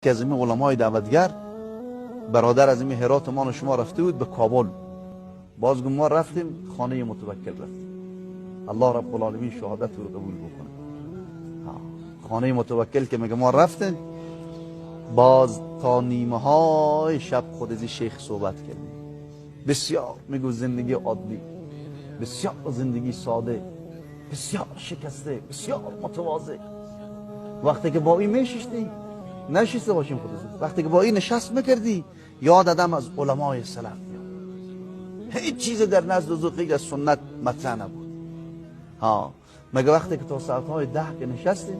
که از این علمای دعوتگر برادر از این هرات ما شما رفته بود به کابل، باز ما رفتیم خانه متوکل رفتیم. الله رب العالمین شهادت رو قبول بکنه. خانه متوکل که میگه ما رفتیم، باز تا نیمه های شب خود از شیخ صحبت کردیم. بسیار میگو زندگی عادی، بسیار زندگی ساده، بسیار شکسته، بسیار متواضع. وقتی که با این میششتی نشسته باشیم خود وقتی که با این نشست میکردی یاد آدم از علمای سلف میاد. هیچ چیز در نزد او غیر از سنت مطرح نبود. ها مگه وقتی که تا ساعتهای 10 که نشستیم،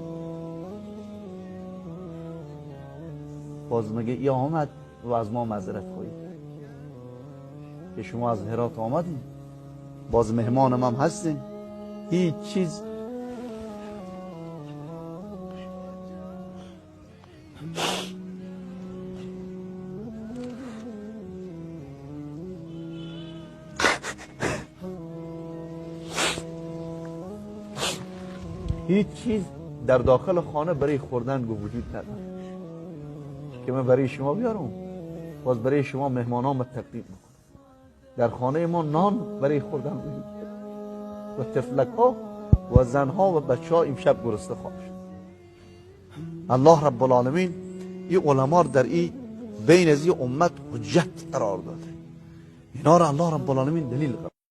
باز مگه ای آمد و از ما معذرت خواهی که شما از هرات آمدین، باز مهمانم هم هستین، هیچ چیز هیچ چیز در داخل خانه برای خوردن وجود نداره که من برای شما بیارم، باز برای شما مهمانان تقدیم میکنم. در خانه ما نان برای خوردن وجود داره و طفلک ها و زن ها و بچه ها امشب گرسنه خواهند شد. الله رب العالمین این علما در این بین از این امت حجت قرار داده. اینا را الله رب العالمین دلیل قرار